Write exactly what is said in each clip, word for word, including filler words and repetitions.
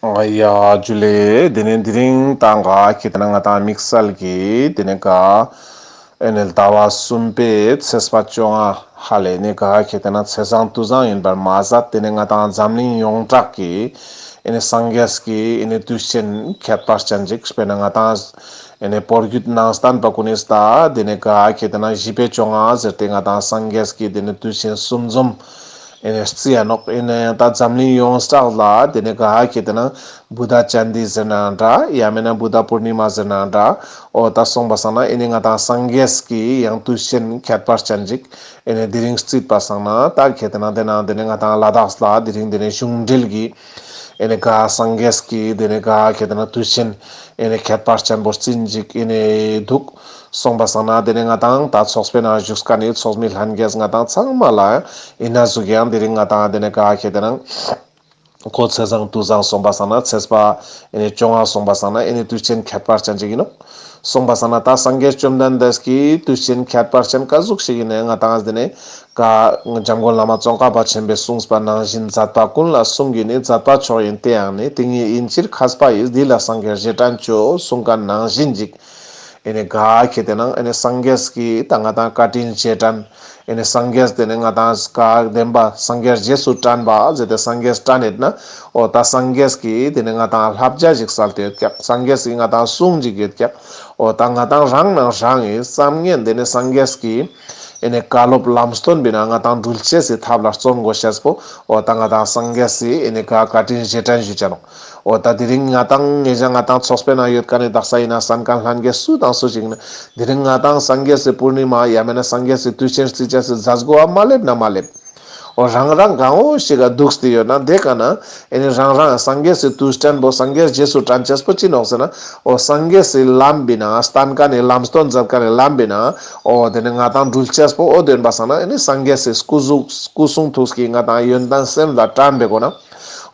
ཨ་ཡ་ཇུ་ལེ། དེ་ནས་དེ་རིང་ད་ག་ཁེ་ཏེ་ན་ང་ཏང་དམིགས་བསལ་གྱི་དེ་ནས་ག་ཨེ་ནས་ཟླ་བ་གསུམ་པའི་ཚེས་པ་བཅོ་ལྔ་ཧ་ལེ་ནས་ག་ཁེ་ཏེ་ན་ཚེས་བཟང་དུས་བཟང་ཡིན་པར་མ་ཟད། དེ་ནས་ང་ཏང་འཛམ་གླིང་ཡོངས་གྲགས་ཀྱི་ཨེ་ནས་སངས་རྒྱས་ཀྱི་ཨེ་ནས་དུས་ཆེན་ཁྱད་པར་ཅན་ཅིག་དཔེར་ན་ང་ཏང་ཨེ་ནས་བོད་བརྒྱུད་ནང་བསྟན་པ་ཀུན་ནས་ད་དེ་ནས་ག་ཁེ་ཏེ་ན་བཞི་པའི་བཅོ་ལྔ་ཟེར་ཏེ་ང་ཏང་སངས་རྒྱས་ཀྱི་དེ་ནས་དུས་ཆེན་གསུམ་འཛོམས་ཨེ་ནས་རྩི་ཡ་ནོག་ཨེ་ནས་ད་འཛམ་གླིང་ཡོངས་གྲགས་ལ་དེ་ནས་ག་ཁེ་ཏེ་ན་བུདྡྷ་ཇ་ཡན་ཏི་ཟེར་ནའང་འདྲ། ཡང་མེད་ན་བུདྡྷ་པུར་ནི་མ་ཟེར་ནའང་འདྲ། འོ་ད་སོང་པ་སང་ན་ཨེ་ནས་ང་ཏང་སངས་རྒྱས་ཀྱི་ཡང་དུས་ཆེན་ཁྱད་པར་ཅན་ཅིག་ཨེ་ནས་དེ་རིང་རྩིས་པ་སང་ན་ད་ཁེ་ཏེ་ན་དེ་ནང་དེ་ནས་ང་ཏང་ལ་དྭགས་ལ་དེ་རིང་དེ་ནས་གཞུང་འབྲེལ་གྱི་ཨེ་ནས་ག་སངས་རྒྱས་ཀྱི་དེ་ནས་ག་ཁེ་ཏེ་ན་དུས་ཆེན་ཨེ་ནས་ཁྱད་པར་ཅན་པོ་རྩིས་ཅིག་ཨེ་ནས་འདུག་སོང་པ་སང་ན་དེ་ནས་ང་ཏང་ད་ཚོགས་པའི་ནང་བཞུགས་མཁན་ནི་ཚོགས་མི་ལྷན་རྒྱས་ང་ཏང་ཚང་མ་ལ་ཨེ་ན་ཟུག་ཡང་དེ་རིང་ང་ཏང་དེ་ནས་ག་ཁེ་ཏེ་ན་ཁོ་ཚེས་བཟང་དུས་བཟང་སོང་པ་སང་ན་ཚེས་པ་ཨེ་ནས་བཅོ་ལྔ་སོང་པ་སང་ན་ཨེ་ནས་དུས་ཆེན་ཁྱད་པར་ཅན་ཅིག་ཡིན་ནོག་སོང་པ་སང་ན་ད་སངས་རྒྱས་བཅོམ་ལྡན་འདས་ཀྱི་དུས་ཆེན་ཁྱད་པར་ཅན་ག་ཟུག་ཞིག་ཡིན་ནའང་ང་ཏང་དེ་ནས་ག་འཇམ་མགོན་བླ་མ་ཙོང་ཁ་པ་ཆེན་པོས་གསུངས་པ་ནང་བཞིན། མཛད་པ་ཀུན་ལ་གསུང་གི་ནི། མཛད་པ་མཆོག་ཡིན་དེ་ཡང་ནི། དེ་ཉིད་ཡིན་ཕྱིར་མཁས་པ་ཡིས། འདི་ལ་སངས་རྒྱས་རྗེས་དྲན་བྱོས། གསུངས་མཁན་ནང་བཞིན་ཅིག་ཨེ་ནས་ག་ཁེ་ཏེ་ན་ཨེ་ནས་སངས་རྒྱས་ཀྱི་ད་ང་ཏང་བཀའ་དྲིན་རྗེས་དྲན་ཨེ་ནས་སངས་རྒྱས་དེ་ནས་ང་ཏང་ག་བདེན་པ་སངས་རྒྱས་རྗེས་སུ་དྲན་པ་ཟེར་ཏེ་སངས་རྒྱས་དྲན་ཡོད་ན། འོ་ད་སངས་རྒྱས་ཀྱི་དེ་ནས་ང་ཏང་བསླབ་བྱ་ཞིག་སལ་ཏེ་ཡོད་ཀྱག་སངས་རྒྱས་ཀྱི་ང་ཏང་གསུང་ཅིག་ཡོད་ཀྱག་འོ་ད་ང་ཏང་རང་ནང་རང་གི་བསམ་ངན་དེ་ནས་སངས་རྒྱས་ཀྱི་ཨེ་ནས་བཀའ་སློབ་ལམ་སྟོན་པའི་ནང་ང་ཏང་འགྲུལ་ཅེས་སི་ཐབས་ལ་བརྩོན་དགོས་ཤེས་པོ། འོ་ད་ང་ཏང་སངས་རྒྱས་སི་ཨེ་ནས་ག་བཀའ་དྲིན་རྗེས་དྲན་ཞུ་ཅེས་ནོག་འོ་ད་དེ་རིང་ང་ཏང་ངེད་ཅག་ང་ཏང་ཚོགས་པའི་ནང་ཡོད་མཁན་ནི་དག་ས་ཡིན་ན་གསན་མཁན་ལྷན་རྒྱས་སུ་དང་སུ་ཞིག་ཡིན་ན་དེ་རིང་ང་ཏང་སངས་རྒྱས་སི་པུར་ནི་མ་ཡང་མེད་ན་སངས་རྒྱས་སི་དུས་ཆེན་རྩི་ཅེས་སི་མཛད་སྒོ་བ་མ་སླེབས་ན་མ་སླེབས། འོ་རང་རང་གང་འོ་ཞིག་ག་འདུག་སྟེ་ཡོད་ན་དེ་ག་ན་ཨེ་ནི་རང་རང་སངས་རྒྱས་སི་དུས་དྲན་པོ་སངས་རྒྱས་རྗེས་སུ་དྲན་ཅེས་པོ་ཅི་ནོག་ཟེར་ན། འོ་སངས་རྒྱས་སི་ལམ་པའི་ནང་བསྟན་མཁན་ནི་ལམ་སྟོན་མཛད་མཁན་ནི་ལམ་པའི་ནང་འོ་དེ་ནི་ང་ཏང་འགྲུལ་ཅེས་པོ། འོ་དེ་ཡིན་པ་སང་ན་ཨེ་ནི་སངས་རྒྱས་སི་སྐུ་གཟུགས་སྐུ་གསུང་ཐུགས་ཀྱི་ང་ཏང་ཡོན་ཏན་སེམས་ལ་དྲན་པའི་སྒོ་ན།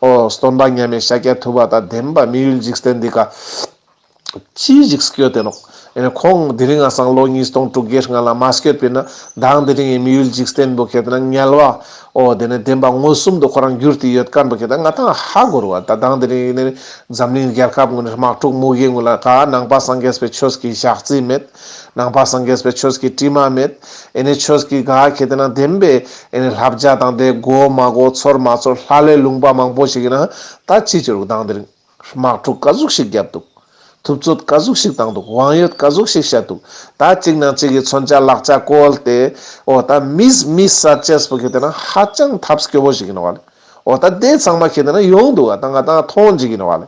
འོ་སྟོན་པ་མཉམ་མེད་ཤཱཀྱ་ཐུབ་པ་དང་ལྡན་པ་མི་ཡུལ་འཇིག་རྟེན་འདི་ཀ་ཅི་ཞིག་སྐྱོད་དེ་ནོག་ཨེ་ནི་ཁོང་དེ་རིང་ང་སང་ལོ་ཉིས་སྟོང་དྲུག་བརྒྱའི་སྔ་ལ་མ་སྐྱོད་པ་ཡིན་ན་མདང་དེ་རིང་ངི་མི་ཡུལ་འཇིག་རྟེན་པོ་ཁེ་ཏེ་ན་དམྱལ་བ་འོ་དེ་ནི་བདེན་པ་མངོན་སུམ་དུ་ཁོ་རང་གྱུར་ཏེ་ཡོད་མཁན་པོ་ཁེ་ཏེ་ན་ང་ཏང་ཧ་གོ་རུག་པ། ད་མདང་དེ་རིང་ངི་ནི་འཛམ་གླིང་རྒྱལ་ཁབ་ངོ་ནི་དམག་འཁྲུག་མུ་གེ་ངོ་ལ་ག་ནང་པ་སངས་རྒྱས་པའི་ཆོས་ཀྱི་ཞག་རྩི་མེད། ནང་པ་སངས་རྒྱས་པའི་ཆོས་ཀྱི་དྲི་མ་མེད། ཨེ་ནི་ཆོས་ཀྱི་ག་ཁེ་ཏེ་ན་བདེན་པའི་ཨེ་ནི་བསླབ་བྱ་དང་དེ་གོ་མ་གོ་ཚོར་མ་ཚོར་ལྷ་ལས་ལུང་པ་མང་པོ་ཞིག་ཡིན་ན་ད་ཅི་བྱེད་རུག་མདང་དེ་རིང་། དམག་འཁྲུག་ག་ཟུག་ཞིག་བརྒྱབ་འདུག་ཐུབ་ཚོད་ག་ཟུག་ཞིག་བཏང་འདུག་དབང་ཡོད་ག་ཟུག་ཞིག་བཤད་འདུག་ད་གཅིག་ནང་གཅིག་གི་མཚོན་ཆ་ལག་ཆ་བཀོལ་ཏེ་འོ་ད་མིས་མི་བསད་ཅེས་པོ་ཁེ་ཏེ་ན་ཧ་ཅང་ཐབས་སྐྱོ་བོ་ཞིག་ཡིན་ནོག་ལེ། འོ་ད་དེ་ཚང་མ་ཁེ་ཏེ་ན་ཡོང་འདུག་པ། ད་ང་ཏང་མཐོང་ཅིག་ཡིན་ནོག་ལེ།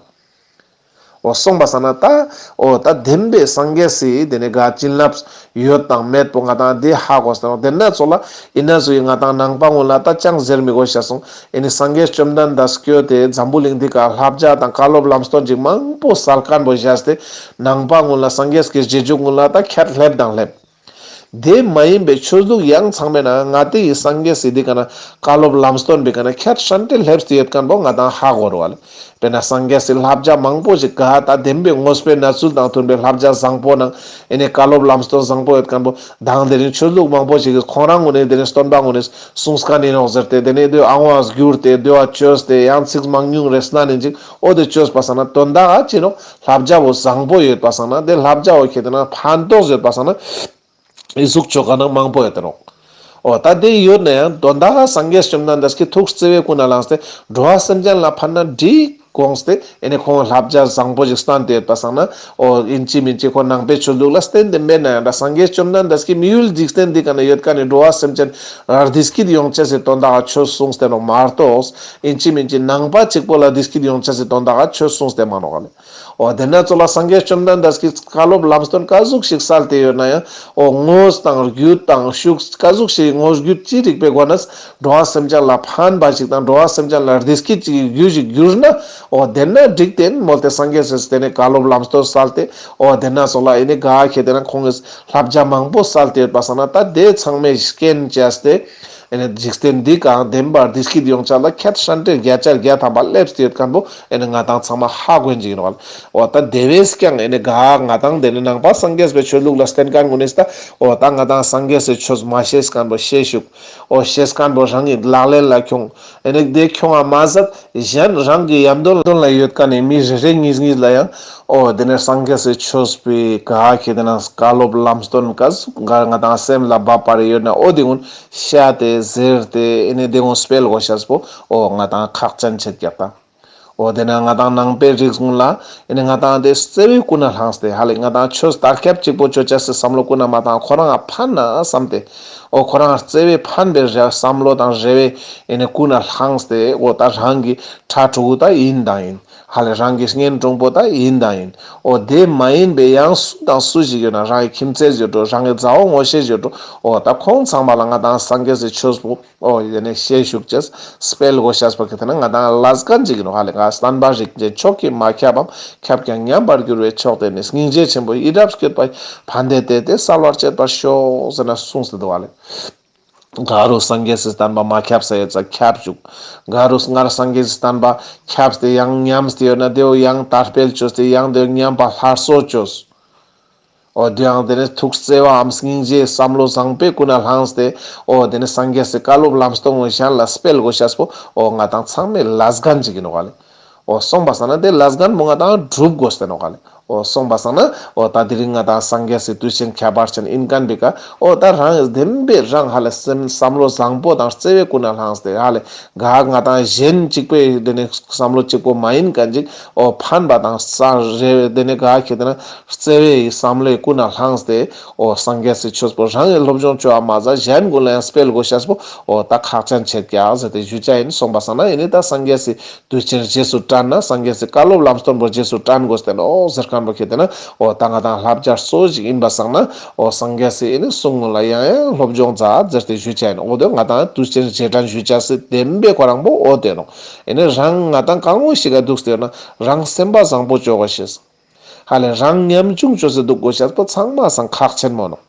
འོ་སོང་པ་སང་ན་ད་འོ་ད་བདེན་པའི་སངས་རྒྱས་སི་དེ་ནི་ག་བྱིན་རླབས་ཡོད་དང་མེད་པོ་ང་ཏང་དེ་ཧ་གོ་སྟེ་ནོག་དེ་ན་ཚོ་ལ་ཡིན་ན་ཚོ་ཡི་ང་ཏང་ནང་པ་ངོ་ལ་ད་ཅང་ཟེར་མི་དགོས་ཤ་སོང་། ཨེ་ནི་སངས་རྒྱས་བཅོམ་ལྡན་འདས་སྐྱོད་དེ་འཛམ་བུ་གླིང་འདི་ཀ་བསླབ་བྱ་དང་བཀའ་སློབ་ལམ་སྟོན་ཅིག་མང་པོ་སལ་མཁན་པོ་བཞག་སྟེ་ནང་པ་ངོ་ལ་སངས་རྒྱས་ཀྱི་རྗེས་འཇུག་ངོ་ལ་ད་ཁྱད་སླེབས་དང་སླེབས། དེ་མ་ཡིན་པའི་ཆོས་ལུགས་ཡང་ཚང་མའི་ནང་ང་ཏི་ཡི་སངས་རྒྱས་སི་འདི་ཀ་ན་བཀའ་སློབ་ལམ་སྟོན་པའི་ཀ་ན་ཁྱད་ཧྲན་ཏེ་སླེབས་ཏེ་ཡོད་མཁན་པོ་ང་ཏང་ཧ་གོ་རུག་པ་ལེ། དཔེར་ན་སངས་རྒྱས་སི་བསླབ་བྱ་མང་པོ་ཞིག་ག་ད་བདེན་པའི་དངོས་པོའི་གནས་ཚུལ་དང་མཐུན་པའི་བསླབ་བྱ་བཟང་པོ་ནང་ཨེ་ནི་བཀའ་སློབ་ལམ་སྟོན་བཟང་པོ་ཡོད་མཁན་པོ་དང་དེ་རིང་ཆོས་ལུགས་མང་པོ་ཞིག་གི་ཁོང་རང་ངོ་ནས་དེ་རིང་སྟོན་པ་ངོ་ནས་གསུངས་མཁན་ཡིན་ནོག་ཟེར་ཏེ་དེ་ནས་དེ་ཨང་བ་བསྒྱུར་ཏེ་དེ་བ་བཅོས་ཏེ་ཡང་ཚིག་མང་ཉུང་རེ་སྣ་ནས་ཅིག་འོ་དེ་བཅོས་པ་སང་ན་དོན་དག་ག་ཅི་ནོག་བསླབ་བྱ་བོ་བཟང་པོ་ཡོད་པ་སང་ན་དེ་བསླབ་བྱ་བོ་ཁེ་ཏེ་ན་ཕན་ཐོགས་ཡོད་པ་སང་ན། ཨི་ཟུག་ཆོ་ག་ནང་མང་པོ་ཡོད་དེ་ནོག་འོ་ད་དེ་ཡོད་ན་ཡང་དོན་དག་ག་སངས་རྒྱས་བཅོམ་ལྡན་འདས་ཀྱི་ཐུགས་བརྩེ་བས་ཀུན་ནས་བསླངས་ཏེ་འགྲོ་བ་སེམས་ཅན་ལ་ཕན་ན་འགྲིག་དགོངས་ཏེ་ཨེ་ནི་ཁོང་བསླབ་བྱ་བཟང་པོ་ཞིག་བསྟན་ཏེ་ཡོད་པ་སང་ན། འོ་ཡིན་ཅི་མིན་ཅི་ཁོ་ནང་པའི་ཆོས་ལུགས་ལ་བརྟེན་ཏེ་མེད་ན་ཡང་འདྲ་སངས་རྒྱས་བཅོམ་ལྡན་འདས་ཀྱི་མི་ཡུལ་འཇིག་རྟེན་འདི་ཀ་ན་ཡོད་མཁན་ནི་འགྲོ་བ་སེམས་ཅན་ལ་བདེ་སྐྱིད་ཡོང་ཅེས་སི་དོན་དག་ག་ཆོས་གསུངས་ཏེ་ནོག་མ་གཏོགས་ཡིན་ཅི་མིན་ཅི་ནང་པ་གཅིག་པོ་ལ་བདེ་སྐྱིད་ཡོང་ཅེས་སི་དོན་དག་ག་ཆོས་གསུངས་ཏེ་མ་ནོག་ལེ། འོ་དེ་ན་ཚོ་ལ་སངས་རྒྱས་བཅོམ་ལྡན་འདས་ཀྱིས་བཀའ་སློབ་ལམ་སྟོན་ག་ཟུག་ཞིག་སལ་ཏེ་ཡོད་ན་ཡང་འོ་དངོས་དང་བརྒྱུད་དང་ཤུགས་ག་ཟུག་ཞིག་དངོས་བརྒྱུད་ཅི་རིགས་པའི་སྒོ་ནས་འགྲོ་བ་སེམས་ཅན་ལ་ཕན་པ་ཞིག་དང་འགྲོ་བ་སེམས་ཅན་ལ་བདེ་སྐྱིད་ཅིག་གི་རྒྱུ་ཞིག་གྱུར་ན་འོ་དེ་ན་འགྲིག་སྟེ་མོལ་ཏེ་སངས་རྒྱས་སི་དེ་ནས་བཀའ་སློབ་ལམ་སྟོན་སལ་ཏེ་འོ་དེ་ན་ཚོ་ལ་ཨེ་ནི་ག་ཁེ་ཏེ་ན་ཁོང་གིས་བསླབ་བྱ་མང་པོ་སལ་ཏེ་ཡོད་པ་སང་ན་ད་དེ་ཚང་མའི་རྐྱེན་བྱས་ཏེ། ཨེ་ནི་འཇིག་རྟེན་འདི་ཀ་བདེན་པར་བདེ་སྐྱིད་ཡོང་ཅེས་ལ་ཁྱད་ཧྲན་ཏེ་བརྒྱ་ཆ་བརྒྱ་ཐམ་པ་སླེབས་ཏེ་ཡོད་མཁན་པོ་ཨེ་ནི་ང་ཏང་ཚང་མ་ཧ་གོ་ཡིན་ཅིག་ཡིན་ནོག་ལེ། འོ་ད་དེ་བས་ཀྱང་ཨེ་ནི་ག་ང་ཏང་དེ་ནི་ནང་པ་སངས་རྒྱས་པའི་ཆོས་ལུགས་ལ་བརྟེན་མཁན་ཀུན་ནིས་ད་འོ་ད་ང་ཏང་སངས་རྒྱས་སི་ཆོས་མ་ཤེས་མཁན་པོ་ཤེས་ཤུག་འོ་ཤེས་མཁན་པོ་རང་གི་ལག་ལེན་ལ་ཁྱོང་ཨེ་ནི་དེ་ཁྱོང་བ་མ་ཟད། གཞན་རང་གི་ཡམ་དོན་ལ་ཡོད་ཁན་ནི་མི་རེ་རེ་གཉིས་གཉིས་ལ་ཡང་འོ་དེ་ནས་སངས་རྒྱས་སི་ཆོས་པོའི་ག་ཁེ་དེ་ན་བཀའ་སློབ་ལམ་སྟོན་ག་ང་དང་སེམས་ལ་བབ་པར་ཡོད་ན་འོ་དེ་ཀུན་བཤད་དེ་ཟེར་ཏེ་ཨེ་ནི་དེ་ཀུན་སྤེལ་དགོས་ཤེས་པོ་འོ་ང་དང་ཁག་ཅན་ཆེད་ཀྱག་ད། འོ་དེ་ན་ང་དང་ནང་པའི་རིགས་ཀུན་ལ་ཨེ་ནི་ང་དང་དེ་བརྩེ་བའི་ཀུན་ནས་བླངས་ཏེ་ཧ་ལེ་ང་དང་ཆོས་དར་ཁྱབ་གཅིག་པོ་ཅོ་ཅེས་སི་བསམ་བློ་ཀུན་ནས་མ་བཏང་ཁོ་རང་ང་ཕན་ན་བསམ་སྟེ། འོ་ཁོ་རང་བརྩེ་བའི་ཕན་པའི་རེ་བསམ་བློ་དང་རེ་བའི་ཨེ་ནི་ཀུན་ནས་བླངས་ཏེ་འོ་ད་རང་གི་ཕྲུ་གུ་ད་ཡིན་དང་ཡིན། ཧ་ལེ་རང་གི་གཉེན་དྲུང་པོ་ད་ཡིན་དང་ཡིན། འོ་དེ་མ་ཡིན་པའི་ཡང་སུ་དང་སུ་ཞིག་ཡོད་ན་རང་གི་ཁྱིམ་མཚེས་ཡོད་འགྲོ་རང་གི་མཛའ་བོ་ངོ་ཤེས་ཡོད་འགྲོ་འོ་ད་ཁོང་ཚང་མ་ལ་ང་དང་སངས་རྒྱས་སི་ཆོས་པོ། འོ་ཡེ་ནས་ཤེས་ཤུགས་ཅེས་སྤེལ་དགོས་ཤེས་པ་ཁེ་དེ་ན་ང་དང་ལས་འགན་ཅིག་ཡིན་ནོག་ཧ་ལེ། ང་བསྟན་པ་རིགས་ཅན་མཆོག་གི་མ་ཁྱབ་བམ་ཁྱབ་ཀྱང་ཉམས་པར་འགྱུར་བའི་མཆོག་དེ་ནི་སྙིང་རྗེ་ཆེན་པོ་ཡི་རབས་བསྐྱེད་པ་ཕན་བདེ་དེ་དེ་གསལ་བར་བྱེད་པར་ཤོག་ཟེར་ན་གསུངས་ཏེ་འདུག་ཧ་ལེ། ག་རུ་སངས་རྒྱས་སི་བསྟན་པ་མ་ཁྱབ་ས་ཡོད་ས་ཁྱབ་བཅུག་ག་རུ་སྔར་སངས་རྒྱས་སི་བསྟན་པ་ཁྱབ་སྟེ་ཡང་ཉམས་ཏེ་ཡོད་ན་དེ་བོ་ཡང་དར་སྤེལ་བཅོས་ཏེ་ཡང་དེ་བོ་ཉམས་པ་སླར་གསོ་བཅོས། འོ་དེ་ཡང་དེ་ནས་ཐུགས་བརྩེ་བའམ་སྙིང་རྗེ་བསམ་བློ་བཟང་པོའི་ཀུན་ནས་བླངས་ཏེ་འོ་དེ་ནས་སངས་རྒྱས་སི་བཀའ་སློབ་ལམ་སྟོན་འོ་གཞན་ལ་སྤེལ་དགོས་ཤེས་པོ་འོ་ང་དང་ཚང་མའི་ལས་འགན་ཅིག་ཡིན་ནོག་ལེ། འོ་སོང་པ་སང་ན་དེ་ལས་འགན་མོ་ང་དང་སྒྲུབ་དགོས་ཏེ་ནོག་ལེ། འོ་སོང་པ་སང་ན་འོ་ད་དེ་རིང་ང་དང་སངས་རྒྱས་སི་དུས་ཆེན་ཁྱད་པར་ཅན་ཡིན་ཁན་པའི་ཀ་འོ་ད་རང་བདེན་པའི་རང་ཧ་ལེ་སེམས་བསམ་བློ་བཟང་པོ་དང་བརྩེ་བའི་ཀུན་ནས་བླངས་ཏེ་ཧ་ལེ་ག་ང་དང་གཞན་གཅིག་པོའི་དེ་ནས་བསམ་བློ་གཅིག་པོ་མ་ཡིན་ཁན་ཅིག་འོ་ཕན་པ་དང་ས་རེ་བའི་དེ་ནས་ག་ཁེ་དེ་ན་བརྩེ་བའི་བསམ་བློའི་ཀུན་ནས་བླངས་ཏེ་འོ་སངས་རྒྱས་སི་ཆོས་པོ་རང་གི་སློབ་སྦྱོང་བཅོ་བ་མ་ཟད་གཞན་ཀུན་ལ་ཡང་སྤེལ་དགོས་ཤེས་པོ་འོ་ད་ཁག་ཅན་ཆེད་ཀྱག་ཟེར་ཏེ་ཞུ་ཅེས་ཡིན། སོང་པ་སང་ན་ཡིན་ནི་ད་སངས་རྒྱས་སི་དུས་ཆེན་རྗེས་སུ་དྲན་ན་སངས་རྒྱས་སི་བཀའ་སློབ་ལམ་སྟོན་པོ་རྗེས་སུ་དྲན་དགོས་ཏེ་ནོག་ཟེར་ཁན་པོ་ཁེ་དེ་ན་འོ་ད་ང་དང་བསླབ་བྱ་གཙོ་བོ་ཞིག་ཡིན་པ་སང་ན་འོ་སངས་རྒྱས་སི་ཡིན་ནི་གསུང་ངོ་ལ་ཡང་ཡང་སློབ་སྦྱོང་མཛད་ཟེར་ཏེ་ཞུ་ཅེས་ཡིན། འོ་དེ་ང་དང་དུས་ཆེན་རྗེས་དྲན་ཞུ་ཅེས་སི་བདེན་པའི་ཁོ་རང་པོ་འོ་དེ་ནོག་ཡིན་ནི་རང་ང་དང་གང་བོ་ཞིག་ག་འདུག་སྟེ་ཡོད་ན་རང་སེམས་པ་བཟང་པོ་བཅོ་དགོས་ཤེས། ཧ་ལེ་རང་ཉམ་ཆུང་བཅོས་ཏེ་འདུག་དགོས་ཤེས་པོ་ཚང་མ་སང་ཁག་ཆེན་མོ་ནོག་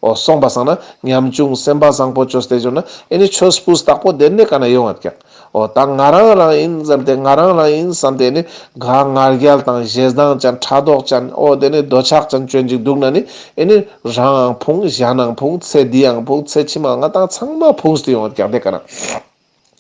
འོ་སོང་པ་སང་ན་ཉམ་ཆུང་སེམས་པ་བཟང་པོ་བཅོས་ཏེ་བཅོས་ན་ཨེ་ནི་ཆོས་སྤུས་དག་པོ་དེ་ནས་ག་ན་ཡོང་ངད་ཀྱག་འོ་ད་ང་རང་རང་ཡིན་བསམ་སྟེ་ང་རང་རང་ཡིན་བསམ་སྟེ་ཨེ་ནི་ག་ང་རྒྱལ་དང་ཞེ་སྡང་ཅན་ཕྲག་དོག་ཅན་འོ་དེ་ནི་འདོད་ཆགས་ཅན་བཅོས་ཏེ་འདུག་ན་ནི་ཨེ་ནི་རང་ཡང་ཕུང་གཞན་ཡང་ཕུང་ཚེ་འདི་ཡང་ཕུང་ཚེ་ཕྱི་མ་ང་དང་ཚང་མ་ཕུང་སྟེ་ཡོང་ངད་ཀྱག་དེ་ག་ན།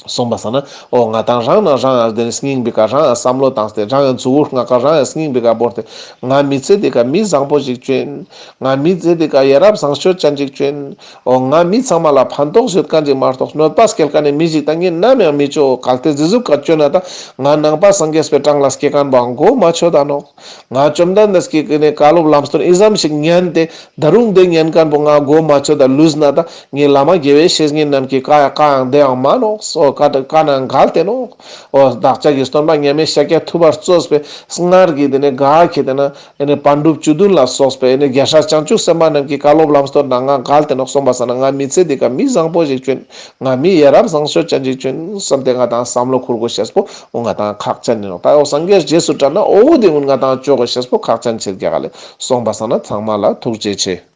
སོང་པ་སང་ན་འོ་ང་དང་རང་ན་རང་ཡང་དེ་ནི་སྙིང་པོའི་ཀ་རང་ཡང་བསམ་བློ་བཏང་སྟེ་རང་ཡང་མཛུ་གུ་ལྔ་ཀ་རང་ཡང་སྙིང་པོའི་ཀ་བོར་ཏེ་ང་མི་ཚེ་འདི་ཀ་མི་བཟང་པོ་ཞིག་བཅོ་ཡིན། ང་མི་ཚེ་འདི་ཀ་ཡ་རབས་བཟང་སྤྱོད་ཅན་ཞིག་བཅོ་ཡིན། འོ་ང་མི་ཚང་མ་ལ་ཕན་ཐོགས་ཡོད་ཁན་ཞིག་མ་གཏོགས་གནོད་པ་སྐྱེལ་ཁན་ནི་མི་ཞིག་ད་ངས་ནམ་ཡང་མི་བཅོ། གལ་ཏེ་ཟི་ཟུག་ག་བཅོས་ན་ད་ང་ནང་པ་སངས་རྒྱས་པའི་གྲངས་ལ་སྐྱེ་ཁན་པོའང་མགོ་མ་ཆོད་ད་ནོག་ང་བཅོམ་ལྡན་འདས་ཀྱི་ཀ་ནས་བཀའ་སློབ་ལམ་སྟོན་ཨི་ཙམ་ཞིག་ཉན་ཏེ་ད་རུང་དེ་ཉན་ཁན་པོ་ང་མགོ་མ་ཆོད་ད་ལུས་ན་ད་ངའི་བླ་མ་དགེ་བའི་བཤེས་གཉེན་རྣམས་ཀྱི་བཀའ་ཡང་བཀའ་ཡང་བདེ་ཡང་མ་ནོག་སོ་བཀའ་བཀའ་ནང་འགལ་ཏེ་ནོག་འོ་བདག་ཅག་གི་སྟོན་པ་མཉམ་མེད་ཤཱཀྱ་ཐུབ་པ་གཙོས་པའི་སྔར་གྱི་དེ་ནས་ག་ཁེ་དེ་ན་ཨེ་ནི་པཎ་གྲུབ་བཅུ་བདུན་ལ་སོགས་པའི་ཨེ་ནི་རྒྱལ་སྲས་བྱང་ཆུབ་སེམས་དཔའ་རྣམས་ཀྱི་བཀའ་སློབ་ལམ་སྟོན་ནང་ང་འགལ་ཏེ་ནོག་སོང་པ་སང་ན་ང་མི་ཚེ་འདི་ཀ་མི་བཟང་པོ་ཞིག་བཅོ་ཡིན། ང་མི་ཡ་རབས་བཟང་སྤྱོད་ཅན་ཞིག་བཅོ་ཡིན་བསམ་སྟེ་ང་དང་བསམ་བློ་འཁོར་དགོས་ཤེས་པོ་འོ་ང་དང་ཁག་ཅན་ཡིན་ནོག་ད་འོ་སངས་རྒྱས་རྗེས་སུ་དྲན་ན་འོ་དེ་ཀུན་ང་དང་བཅོ་དགོས་ཤེས་པོ་ཁག་ཅན་ཆེད་ཀྱག་ལེ། སོང་པ་སང་ན་ཚང་མ་ལ་ཐུགས་རྗེ་ཆེ།